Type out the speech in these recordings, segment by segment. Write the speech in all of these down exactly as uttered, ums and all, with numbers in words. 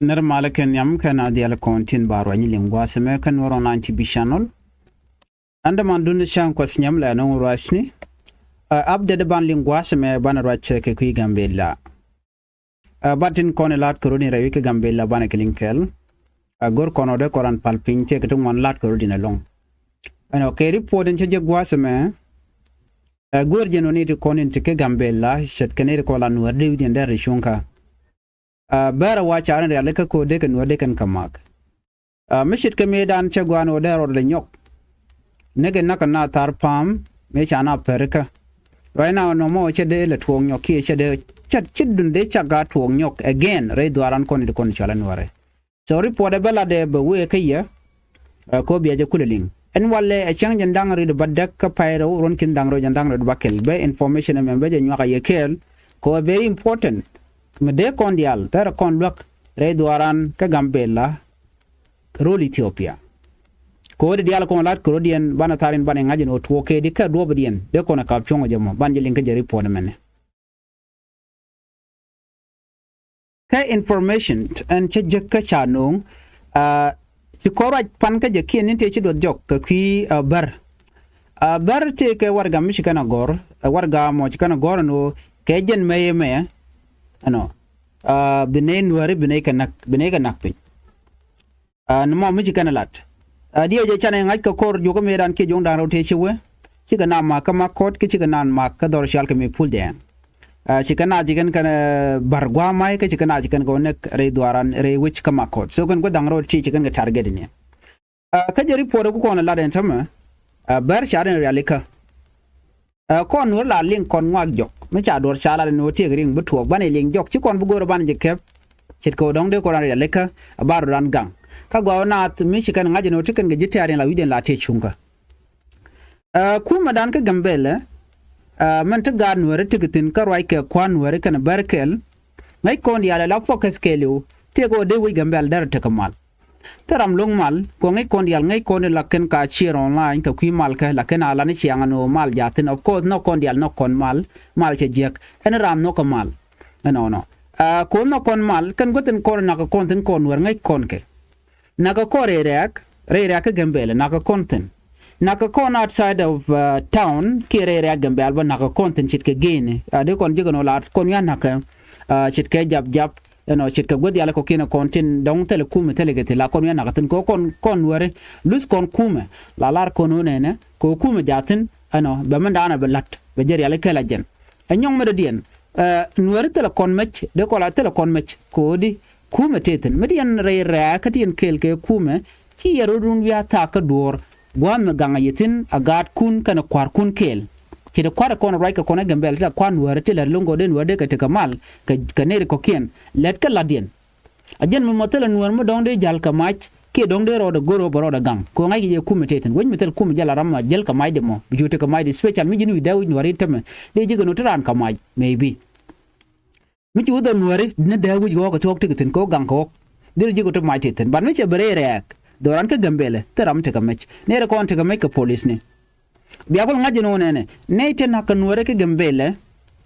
Nɛr malä kɛ nhiam kɛn a diaal kɔn tin ba ruac ni liŋ gua̱a̱th ɛmɛ kɛn wä rɔ ninety bi channel. Ɛn däman dun ni cäŋ kuɔth nhiam lɛ nɔŋ ruacni. Ɛ, update ban liŋ gua̱a̱th ɛmɛ banɛ ruac cɛ kɛ kui̱ Gambella. Ɛ, bat tin kɔn ɛ la̱t kɛ rot in rɛy wi̱c kɛ Gambella banɛ kɛ liŋ kɛɛl. Ɛ, go̱r kɔn ɔ dee kɔn ran pal piny tëëkɛ ti ŋuan la̱t kɛ rot in ɛlɔ̱ŋ. Ɛnɔ kɛ report in cä jɛ gua̱a̱th ɛmɛ. Ɛ, go̱r jɛ nɔ ni ti kɔn in ti kɛ Gambella ce̱tkɛ ni ti kɔn la nuäär dee wi̱c in dee ri cuŋkä. Ɛ, bɛr a wa ca rin rialikä ko̱ dee kɛ nuäär dee kɛn kä mak. Ɛ, mi ce̱tkɛ mëëdan cɛ gua̱a̱n ɣöö dee rɔɔdɛ nyɔk. Ni kɛ nak kɛ na thar pa̱a̱m mëë ca na pɛrikä. Right now nɔmɔ cɛ dee lɛ tuɔɔk nyɔk kiɛ cɛ dee cɛ ci dun dee cak gaa tuɔɔk nyɔk again rɛy dhuaaran kɔn in ti kɔn cual a nuäärɛ. So report ɛ bä latdɛ bɛ wee kä yɛ. Ɛ, kɛ ɣöö bia jɛ kulɛ liŋ ɛn walɛ ɛ cäŋ jɛn da̱ŋ rit bä däk kä pay rɛw ruɔ̱n ki̱n da̱ŋ rɛw jɛn da̱ŋ rit bä kɛl bɛ information ɛmɛ bɛ jɛ nyuak a yɛ kɛɛl. Kɛ ɣöö very important mi dee kɔn diaal thɛrɛ kɔn luäk rɛy dhuaaran kä Gambella. Rol Ethiopia. Kɛ ɣöö di diaal kɔn lat kɛ rɔ̱diɛn banɛ tharin banɛ ŋa̱c ɛn ɣöö tuɔɔk kɛ di kä duɔpdiɛn dee kɔn ɛ kap cuɔ̱ŋ ɔ jɛ mɔ ban jɛ liŋ kä jɛ report ɛmɛnɛ. Kä information ɛn cä jek kä ca no̱o̱ŋ. Aa, ci kɔn ruac pan kä jɛ kiɛn ni tëë ci duɔth jɔk kɛ kui̱, aa, bär. Aa, bär tëë kɛ warɛga mi ci kɛn a gɔ̱r, aa, warɛga mɔ ci kɛn a gɔ̱r ɛn ɣöö kɛ jɛn mɛyɛ mɛyɛ. Ɛnɔ, aa, bi nɛy nuääri bi nɛy kɛ nak, bi nɛy kɛ nak piny. Aa, ni mɔ mi ci kɛn lat. Aa, diɛw jɛ canɛ ŋa̱c kɛ kɔr juɔkä mëëdan kiɛ juɔ̱ŋdan rɛw tëë ci wee. Cikɛ naath mak kä Makɔt kä cikɛ naath mak kä dhɔr cɔal kɛ Mipul Dɛɛŋ. Aa, cikɛ naath ci kɛn kɛn, aa, bär gua̱a̱th mac kä cikɛ naath ci kɛn kɛ wä näk rɛy dhuaaran rɛy wec kä Makɔt. So kɛn gua̱th da̱ŋ rɛw tëë ci kɛn kɛ target ni. Aa, kä jɛ report ku kɔn lat ɛn tämɛ. Aa, bär ca rin rialikä. Ɛ, kɔn nuɔ̱r la liŋ kɔn ŋuak jɔk mi ca duɔ̱r ca lat ɛn ɣöö tiek riŋ bi tuɔɔk banɛ liŋ jɔk ci kɔn bi go̱o̱r banɛ jɛ kɛp. Ce̱tkɛ ɣöö dɔ̱ŋ dee kɔn ran rialikä a bar ran gaŋ. Kä gɔaa naath mi ci kɛn ŋa̱c ɛn ɣöö ti kɛn kɛ ji̱ tɛ̈r in la wi̱cdɛn la tëë cuŋkä. Ɛ, kumɛdan kä Gambella, ɛ, mɛn ti gaat nuääri ti kɛ thi̱n kä ruac kɛ kua̱r nuääri kɛnɛ bär kɛl. Ŋäc kɔn diaal ɛ la focus kɛɛliw tëëkɛ ɣöö dee wec Gambella derɛ tekɛ mal. Thil ram lo̱ŋ mal kɛ ŋäc kɔn diaal ŋäc kɔn in la kɛn ka share online kɛ kui̱ mal kɛ la kɛn a lan i̱ ciaŋ ɛn ɣöö mal jaathin. Of course nhɔk kɔn diaal nhɔk kɔn mal, mal cɛ jiäk ɛn raan nhɔk kɛ mal. Ɛnɔnɔ. Aa, kɛ ɣöö nhɔk kɔn mal kɛn guäth in kɔn in nakä kɔn thi̱n kɔn nuäär ŋäc kɔn kɛ. Nakä kɔn rɛy rɛ̈ɛ̈k, rɛy rɛ̈ɛ̈k kä Gambella nakä kɔn thi̱n. Nakä kɔn outside of, uh, town kiɛ rɛy rɛ̈ɛ̈k Gambella bä nakä kɔn thi̱n ce̱tkɛ geni. Aa, dee kɔn ji̱ kɛn ɣöö la kɔn wi̱i̱ a nakä, aa, ce̱tkɛ jap jap. Ɛnɔ ce̱tkɛ guäth yalɛ kɔ̱kiɛn kɔn tin dɔ̱ŋ thilɛ kumɛ thilɛ kɛ thi̱n la kɔn wi̱i̱ a nakä thi̱n kɛ ɣöö kɔn, kɔn nuääri luth kɔn kumɛ la lar kɔn ɣöö nɛnɛ kɛ ɣöö kumɛ jaathin. Ɛnɔ bɛ mɛn daanɛ bɛ la̱t bɛ jɛ rialikä la jɛn. Ɛ nyɔŋ mi dɔ̱diɛn, ɛ, nuääri thilɛ kɔn mec dee kɔn la thilɛ kɔn mec kɛ ɣöö di kumɛ tëë thi̱n mi diɛn rɛy rɛ̈ɛ̈k kä ti yɛn kɛɛl kɛ kumɛ. Ci yɛ rɔ̱dun wi̱i̱ a thaak kä duɔ̱ɔ̱r gua̱a̱th mi gaŋ a yɛ thi̱n a gaatkun kɛnɛ kua̱rkun kɛɛl. Ce̱t kua̱r kɔn ruac kɛ kɔn ɛ Gambella ti la kua̱r nuääri ti lät lo̱ŋ kɛ ɣöö dee nuääri dee kɛ tekɛ mal kɛ, kɛ nɛy ti kɔ̱kiɛn. Lɛt kä la̱tdiɛn. A jɛn mi mɔ thilɛ nuäär mi dɔ̱ŋ dee ja̱l kɛ mac kiɛ dɔ̱ŋ dee rɔɔdɛ go̱r ɣöö bɛ rɔɔdɛ gaŋ kɛ ɣöö ŋa̱ckɛ jɛ kumɛ tëë thi̱n. Wec mi thil kumɛ jɛ la ram a jäl kɛ macdɛ mɔ bi cu tekɛ macdɛ special mi ji̱n wi̱c dee wi̱c nuääri tämɛ dee ji̱ kɛ nuɔ̱t ti raan kɛ mac maybe. Mi ci wä dhɔr nuääri ni dee wi̱c ɣɔ̱k kɛ ti ɣɔ̱k tekɛ thi̱n kɛ ɣöö gaŋ kɛ ɣɔ̱k. Dhil ji̱ kɛ ti mac tëë thi̱n but mi cɛ bi rɛy rɛ̈ɛ̈k dhɔran kä Gambella thil ram tekɛ mec. Nɛy ti kɔn tekɛ mec kɛ policeni. Bia gɔl ŋa̱c jɛ ni ɣöö nɛnɛ nɛy ti na̱k kɛ nuääri kä Gambella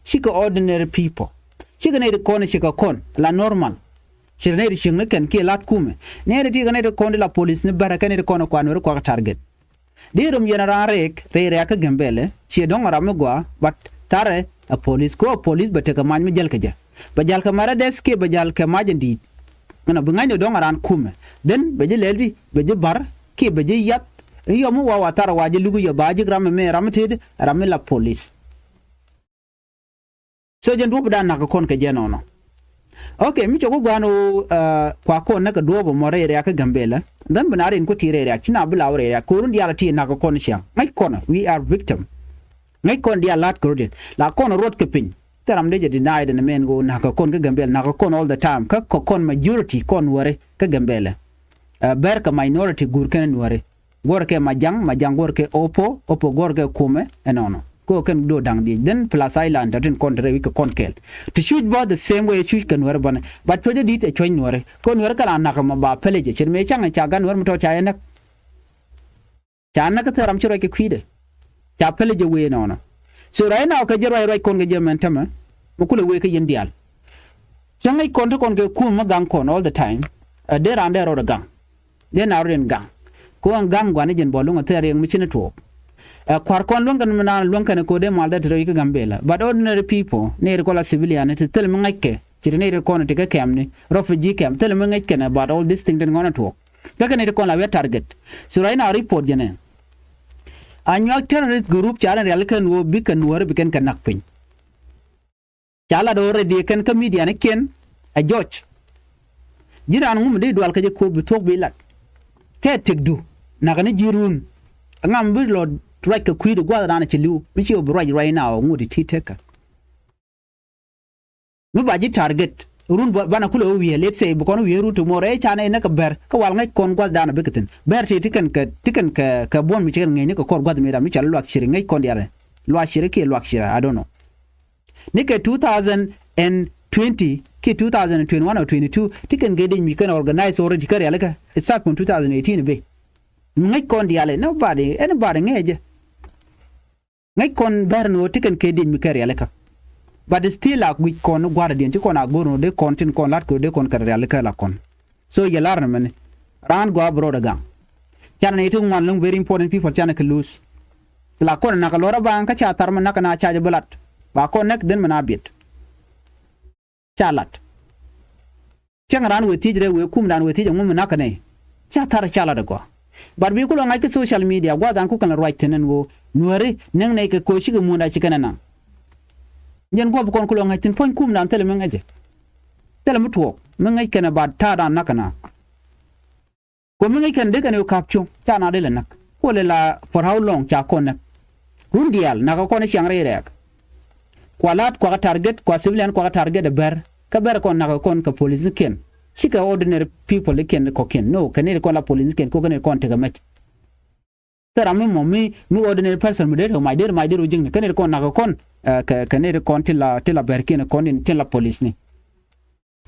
cikɛ ordinary people. Cikɛ nɛy ti kɔn cikɛ kɔn la normal. Cikɛ nɛy ti ciekni kɛn kiɛ la̱t kumɛ. Nɛy ti ti kɛ nɛy ti kɔn ti la policeni bärɛ kɛ nɛy ti kɔn kua̱r nuääri kuakä target. Di rom yɛn a raan rɛɛk rɛy rɛ̈ɛ̈k kä Gambella ciɛ dɔ̱ŋ a ram mi gɔaa but tharɛ a police kɛ ɣöö a police bɛ tekɛ mac mi jäl kɛ jɛ. Bɛ ja̱l kɛ mac rɛ̈dɛ̈th kiɛ bɛ ja̱l kɛ mac in di̱i̱t. Ɛnɔ bi ŋa̱cni dɔ̱ŋ a raan kumɛ then bɛ ji̱ lɛl ti bɛ ji̱ ba̱r kiɛ bɛ ji̱ yath. Yɔm mi wa wa thar a wa ji̱ luk yɔ ba ji̱ ram ɛmɛ ram mi tëëdi ram mi la police. So jɛn duɔ̱ɔ̱p dan nakä kɔn kɛ jɛ nɔnɔ. Ok mi cɛ ku gua̱a̱n ɣöö, uh, kua kɔn näk kɛ duɔ̱ɔ̱p ɛmɔ rɛy rɛ̈ɛ̈k kä Gambella. Dhɛn bi na rin ku ti rɛy rɛ̈ɛ̈k ci na bi la wä rɛy rɛ̈ɛ̈k ko̱run diaal ti nakä kɔn ciaŋ ŋäc kɔn we are victim. Ŋäc kɔn diaal la̱t kɛ rɔ̱diɛn la kɔn ruɔt kɛ piny. Thil ram dee jɛ deny dɛn mɛn ɣöö nakä kɔn kä Gambella nakä kɔn all the time kä kɛ kɔn majority kɔn nuääri kä Gambella. Uh, bɛr kɛ minority guur kɛn nuääri. Guɔ̱rkɛ Majaŋ, Majaŋ guɔ̱rkɛ Opo, Opo guɔ̱rkɛ Kumɛ ɛnɔnɔ. Kɛ ɣöö kɛn do̱r da̱ŋ dhiec then plus island tɔ̱ tin kɔn te rɛy wi̱c kɛ kɔn kɛɛl. Ti cuc bä the same way cuc kɛ nuääri bänɛ but cuɔ̱cä di̱t ɛ cuɔ̱c nuääri kɛ ɣöö nuääri kɛ la nakä mɔ ba pɛlɛ jɛ ce̱t mëë ca̱ŋ ca gat nuääri mi tɔ̱ ca jɛ näk. Ca näk kä thil ram ci ruac kɛ kui̱dɛ. Ca pɛlɛ jɛ wee ɛnɔnɔ. So right now kɛ jɛ ruac ruac kɔn kɛ jɛ mɛn tämɛ mi kulɛ wee kä yɛn diaal. Cä ŋäc kɔn ti kɔn kɛ kum mi gaŋ kɔn all the time. Ɛ dee raan dee rɔɔdɛ gaŋ. Dee na rɔɔdɛ gaŋ. Kɛ ɣän gaŋ gua̱n i̱ jɛn bɔ luäŋ a thil riɛk mi ci ni tuɔɔk. Ɛ kua̱r kɔn luäŋ kɛn mi naan luäŋ kɛn kɛ ɣöö dee mal dee te rɛy kä Gambela. But ordinary people, nɛy ti kɔn la civilian, ti thil mi ŋäc kɛ. Ci ti nɛy ti kɔn ti kɛ kɛmni, refugee camp, thil mi ŋäc kɛn about all this thing tin ŋɔn a tuɔɔk. Kä kɛ nɛy ti kɔn la wi̱i̱ target. So right now report jɛn ɛ. Anyuak terrorist group ca rɛn rialikä ɛn ɣöö bikɛ Nuääri bikɛn kɛ nak piny. Ca lat already kɛn kä media ni kiɛn ɛ jɔc. Ji̱n raan ŋu mi dee dual kä jɛ ko̱o̱p bi thuɔ̱k bi lat. Kɛ tëkdu nakä ni ji̱ run. Ɛŋa mi bi lɔ ruac kɛ kui̱du gua̱th raan ci li̱w mi ci ɣöö bi ruac ruac na ɣöö ŋut i̱ ti tekä. Mi ba ji̱ target run ba, banɛ kulɛ wä wiee, let's say bi kɔn wiee run ti muɔr ɛ canɛ inɛ kɛ bɛr kä wal ŋäc kɔn gua̱th daanɛ bikɛ thi̱n. Bɛr ti ti kɛn kɛ, ti kɛn kɛ, kɛ buɔ̱n mi ci kɛn ŋi̱eecni kɛ kɔr gua̱th mi ram mi cɔal luak ciri ŋäc kɔn diaal. Luak ciri kiɛ luak ciri, I don't know. Ni kɛ two thousand and twenty kiɛ two thousand and twenty-one or twenty-two ti kɛn kɛ dec mi kɛn organize already kä rialikä. Start from two thousand eighteen bi. Mi ŋäc kɔn diaal, nobody, anybody ŋäcɛ. Ŋäc kɔn bɛr ni ɣöö ti kɛn kɛ diec mi kɛ rialikä. But still a guic kɔn ni gua̱a̱r diɛn ci kɔn a go̱r ni ɣöö dee kɔn tin kɔn la̱t kɛ ɣöö dee kɔn kɛ rialikä la kɔn. So yɛ lar ni mɛni. Raan gɔaa bi rɔɔdɛ gaŋ. Canɛ ni ti ŋuan lo̱ŋ very important people canɛ kɛ lose. Ti la kɔn nak lɔr a baŋ kä ca thar mi nak na ca jɛ bi lat. Ba kɔn näk dhen mi na biɛt. Ca lat. Cäŋ raan wëë thiec rɛy wëë kumdan wëë thiec ɛŋu mi nakä nɛy. Ca thar ca lat ɛ gɔaa. But bi kulɛ ŋa̱c kä social media gua̱a̱th an ku kɛn la ruac thi̱n ɛn ɣöö Nuääri näŋ nɛy kɛ ko̱ cikɛ muunda ci kɛn ɛ naŋ. Jɛn gua̱a̱th bi kɔn kulɛ ŋa̱c thi̱n puɔ̱ny kumdan thilɛ mi ŋäcɛ. Thilɛ mi tuɔɔk mi ŋäc kɛn ɛ ba ta̱a̱dan nakä na. Kɔ mi ŋäc kɛn dee kɛn yɔ ka̱p cuŋ ca na dee lɛ näk. Kuɔ lɛ la for how long ca kɔn näk. Run diaal nakä kɔn i̱ ciaŋ rɛy rɛɛk. Kua la̱t kuakä target, kua civilian kuakä target ɛ bɛr. Kä bɛr kɔn nakä kɔn kɛ police ni kiɛn. Cikɛ ordinary people ikiɛn kɔkiɛn. No, kɛ nɛy ti kɔn la police ni kiɛn, kɔ kɛ nɛy ti kɔn tekɛ mɛc. Thil ram mi mɔ mi, mi ordinary person mi dee tekɛ mac, dee mac dee rɔ ji̱kni. Kɛ nɛy ti kɔn nakä kɔn, eh, kɛ, kɛ nɛy ti kɔn tin la, tin la bɛr kiɛn kɔn tin, tin la police ni.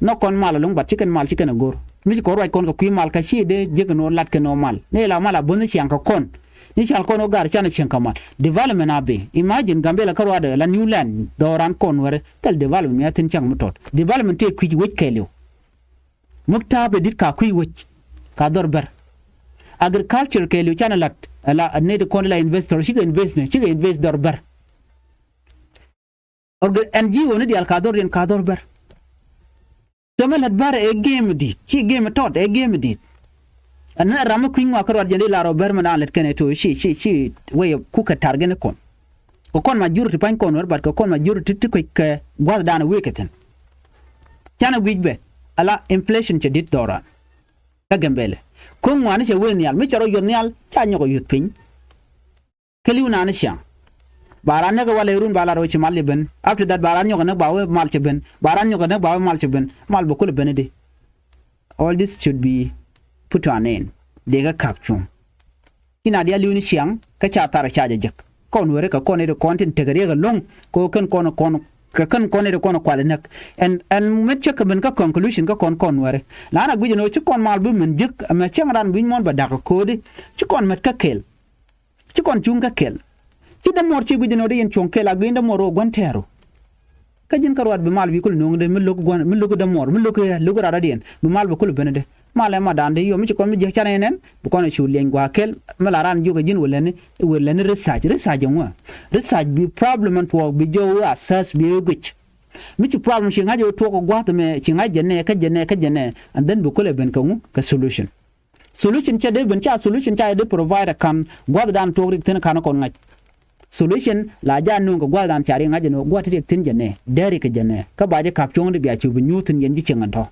Nhɔk kɔn mal ɛlɔ̱ŋ, but ci kɛn mal ci kɛn ɛ go̱r. Mi ci kɔn ruac kɔn kɛ kui̱ mal kä ci dee jiäk ɛn ɣöö lat kɛn ɣöö mal. Ni la mal a bo̱nh ni ciaŋ kä kɔn. Ni ciaŋ kɔn ɣöö gar canɛ cieŋ kä mal. Development a bi. Imagine Gambela kä ruaadɛ la New Land, dhɔran kɔn wɛrɛ. Thil development mi a thi̱n cäŋ mi tɔt. Development tëë kui̱c wec kɛɛliw. Muk ta̱a̱p ɛ di̱t ka kui̱c wec. Ka dhɔr bɛr. Agriculture kɛɛliw canɛ lat. La nɛy ti kɔn la investor. Cikɛ invest ni. Cikɛ invest dhɔr bɛr. Orga-, N G O ni diaal ka dhɔr diɛn ka dhɔr bɛr. Thomɛ lät bɛr ɛ game di̱i̱t, ci game tɔt ɛ game di̱i̱t. Ɛn ram mi kui̱ny ŋɔak kä ruat jɛn di lar ɔ bɛr mi daan lät kɛn ɛ to̱ ci, ci, ci wee kukɛ target ni kɔn. Kɛ kɔn majority pa̱ny kɔn wär, but kɛ kɔn majority ti kuec kɛ gua̱thdan wek kɛ thi̱n. Canɛ guic bɛ ala inflation cɛ di̱t dhɔran. Kä Gambela. Ko̱ŋ ŋuani cɛ wee nhial, mi cɛ rɔ yuɔth nhial, ca nyɔk ɔ yuth piny. Kä li̱w naan i̱ ciaŋ. Ba raan näk ɛ walɛ run ba lar wee ci mal cɛ ben. After that ba raan nyɔk ɛ näk ba wee mal cɛ ben. Ba raan nyɔk ɛ näk ba wee mal cɛ ben. Mal bɛ kulɛ ben i̱di. All this should be put to an end. Dee kɛ ka̱p cuŋ. Ci na diaal li̱w ni ciaŋ kä ca thar ca jɛ jek. Kɔn weri kɛ kɔn i̱di kɔn tin tekɛ riɛk ɛlɔ̱ŋ. Kɛ kɛn kɔn kɔn kɛ kɛn kɔn i̱di kɔn kual i̱ näk. Ɛn ɛn met cä kɛ ben kä conclusion kä kɔn kɔn weri. Lan a guic ɛn ɣöö ci kɔn mal bi min jek ɛmɛ cäŋ raan guic muɔ̱ɔ̱n bɛ da̱k ɛ ko̱o̱di. Ci kɔn met kä kɛl. Ci kɔn cuŋ kä kɛl. Ci dämuɔr ci guic ɛn ɣöö dee yɛn cuɔ̱ŋ kɛl a guic dämuɔr ɣöö gua̱n tɛɛr ɣöö. Kä ji̱n kä ruaat bi mal bi kul nuɔ̱ŋdɛ mi lo̱k gua̱n mi lo̱k dämuɔr mi lo̱k ɛ lo̱k ɛ rat rɔ̱diɛn bi mal bi kul benedɛ. Mal ɛmɔ da̱a̱n dee yɔ mi ci kɔn mi jiäk canɛ nɛn bi kɔn ɛ cu liɛny gua̱a̱ kɛl mi la raan jiök ɛ ji̱n wël lɛni wël lɛni research research ɛŋuä. Research bi problem ɛn tuɔɔk bi jɛ wä assess bi ɛ guic. Mi ci problem ci ŋa̱c ɛ wä tuɔɔk ɛ gua̱a̱th ɛmɛ ci ŋa̱c jɛ nɛ kä jɛ nɛ kä jɛ nɛ and then bi kul ɛ ben kɛ ŋu kɛ solution. Solution cɛ dee ben ca solution ca dee provide a kan gua̱thdan tuɔɔk rik thi̱n kan kɔn ŋa̱c. Solution la ja nuŋ kɛ gua̱thdan ca rik ŋa̱c jɛ ni gua̱th ti rik thi̱n jɛ nɛ dee rik kɛ jɛ nɛ kä ba jɛ ka̱p cuɔ̱ŋ di bia cu bi nyuur thi̱n yɛn ji̱ cieŋ ɛn tɔ̱.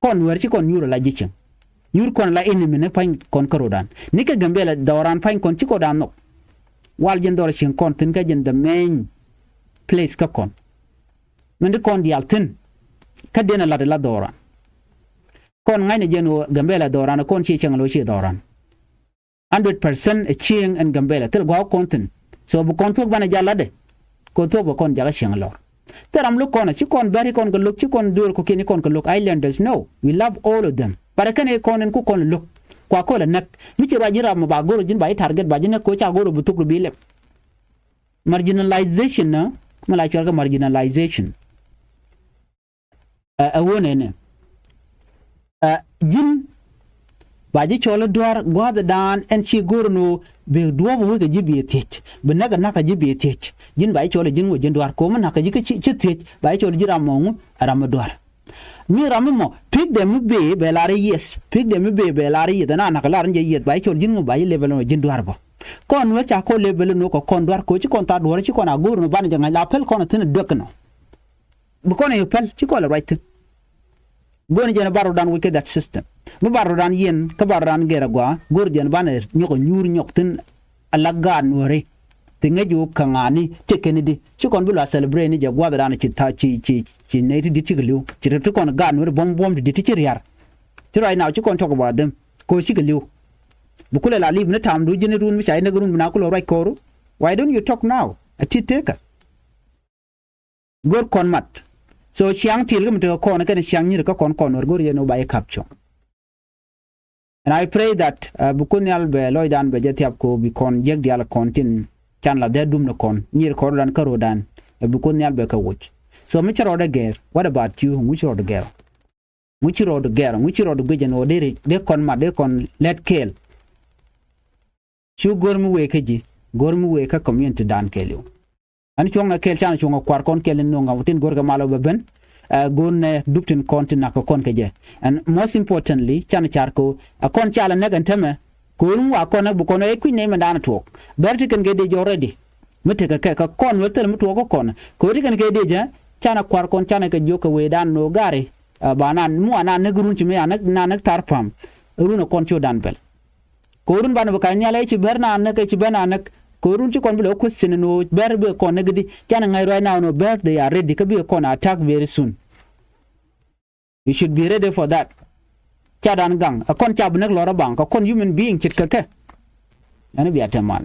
Kɔn nuɛɛr ci kɔn nyuur ala ji̱ cieŋ. Nyuur kɔn ala enemy ni pa̱ny kɔn kä ro̱dan ni kɛ Gambela dhɔran pa̱ny kɔn ci kɔn dan nhɔk. Wal jɛn dhɔr cieŋ kɔn thi̱n kä jɛn the main place kä kɔn. Min di kɔn diaal thi̱n kä den a lat ala dhɔran. Kɔn ŋa̱cnɛ jɛn ɣöö Gambela dhɔran kɔn ci cäŋ lo̱c ci dhɔran. Hundred percent ɛ cieŋ ɛn Gambela thil gua̱a̱k kɔn thi̱n. So bi kɔn thuɔ̱k banɛ jal latdɛ. Kɔn thuɔ̱k bɛ kɔn jakä cieŋ lɔr. Thil ram lo̱k kɔn ɛ ci kɔn bɛr ci kɔn kɛ lo̱k ci kɔn dueer kɔkiɛn ci kɔn kɛ lo̱k islanders no. We love all of them. But ɛ kɛn ɛ kɔn ɛn ku kɔn lo̱k kua kɔl ɛ näk mi ci ruac ji̱n ram mɔ ba go̱r ji̱n ba ji̱ target ba ji̱ näk kɛ ca go̱r bi thuk bi lɛp. Marginalization na mi la cual kɛ marginalization. Ɛ ɣöö nɛnɛ, ɛ ji̱n ba ji̱ cɔl i̱ dua̱r gua̱a̱th i̱ daan ɛn ci go̱o̱r ɛn ɣöö bi duɔ̱ɔ̱p i̱ wec kɛ ji̱ bi thiec, bi näk i̱ näk kɛ ji̱ bi thiec. Ji̱n ba ji̱ cɔl i̱ ji̱n ŋu ji̱n dua̱r, ko̱o̱m i̱ näk kɛ ji̱ kä ci thiec, ba ji̱ cɔl i̱ ji̱ ram mɔ ŋu, ram mi dua̱r. Mi ram mi mɔ pi̱kdɛ mi bëë bɛ lar i̱ yieth, pi̱kdɛ mi bëë bɛ lar i̱ yieth, ɛn a näk kɛ lar in jɛ yieth, ba ji̱ cɔl ji̱n ŋu, ba ji̱ level ɛn ɣöö ji̱n dua̱r bä. Kɔn wee ca kɔn level ɛn ɣöö kɛ kɔn dua̱r, kɛ ɣöö ci kɔn thaar duɔ̱ɔ̱r, ci kɔn a go̱o̱r ɛn ɣöö banɛ jɛ ŋa̱c la päl kɔn thi̱n i̱ duek kɛ nɔ. Bi kɔn i̱ päl, ci kɔn lɛ ruac thi̱n. Go̱o̱r ni jɛn bar rɔ̱dan wec kä that system. Mi bar rɔ̱dan yɛn, kä bar rɔ̱dan gɛr agua, go̱o̱r jɛn banɛ nyɔk a nyuur nyɔk thi̱n a la gaat nuɔ̱ri. Ti ŋäc ɣöö kä ŋa̱a̱ni, tëk kɛn i̱di. Ci kɔn bi lɔ a celebrate ni jɛ gua̱a̱th rɔ̱dan ci tha̱a̱ ci, ci, ci nɛy ti di̱t cikɛ li̱w. Ci rɛp ti kɔn gaat nuɔ̱ri buɔ̱m buɔ̱m ti di̱t ti ci ria̱r. Ti right now, ci kɔn talk about them. Kɛ ɣöö cikɛ li̱w. Bi kulɛ la li̱w ni ta̱a̱mdu ji̱n run mi ca ji̱ näk run bi na kulɛ ruac kɔɔru. Why don't you talk now? A ti tëëkä. Go̱r kɔn mat. So ciaŋ tiɛl kä mi tekɛ kɔn kɛnɛ ciaŋ nyir kä kɔn kɔn wär go̱r yɛn wä ba yɛ kap cuɔ̱ŋ. And I pray that, uh, bi Kuoth Nhial bɛ lɔcdan bɛ jɛ thiap kɛ ɣöö bi kɔn jiäk diaal kɔn tin can la dhɛ dum ni kɔn nyir kɔn rɔ̱dan kä ro̱dan. Ɛ bi Kuoth Nhial bɛ kɛ woc. So mi ci rɔɔdɛ gɛr, what about you? Ŋu ci rɔɔdɛ gɛr? Ŋu ci rɔɔdɛ gɛr? Ŋu ci rɔɔdɛ guic ɛn ɣöö dee ri, dee kɔn mat, dee kɔn lɛt kɛɛl? Cu go̱r mi wëë kä ji̱, go̱r mi wëë kä community dan kɛɛliw. Ɛn cuɔ̱ŋnɛ kɛɛl canɛ cuɔ̱ŋ ɛ kua̱r kɔn kɛɛl in no̱o̱ŋ ɛ tin go̱r kɛ mal ɔ bɛ ben. Ɛ go̱r nɛ dup tin kɔn tin nak kɛ kɔn kɛ jɛ. And most importantly, canɛ car kɛ ɣöö ɛ kɔn cal ɛ näk ɛn tämɛ, kɛ ɣöö ni wa kɔn näk bi kɔn ɛ kui̱ny nɛy mɛn daanɛ tuɔɔk. Bɛr ti kɛn kɛ dee jɔk ready. Mi tekɛ kɛ, kɛ kɔn wä thil mi tuɔɔk kä kɔn. Kɛ ɣöö ti kɛn kɛ dee jɛ, canɛ kua̱r kɔn canɛ kɛ jiök kɛ wëë dan no̱o̱ŋ gari. Ɛ ba naan, mi wa naan näk run ci mi a näk, naan näk thar pa̱a̱m. Run ɛ kɔn ci wä dan bɛl. Kɛ ɣöö run banɛ bi ka̱ny nhial ɛ ci bɛr naan näk, ɛ ci bɛr naan näk. Kɛ ɣöö run ci kɔn bi lɛ wä question ni ɣöö bɛr bikɛ kɔn näk i̱di. Canɛ ŋa̱c right now ni ɣöö bɛr they are ready kä bikɛ kɔn attack very soon. You should be ready for that. Ca dan gaŋ ɛ kɔn ca bi näk lɔr ɛ baŋ kɛ kɔn human being ce̱tkɛ kɛ. Ɛn bia te mal.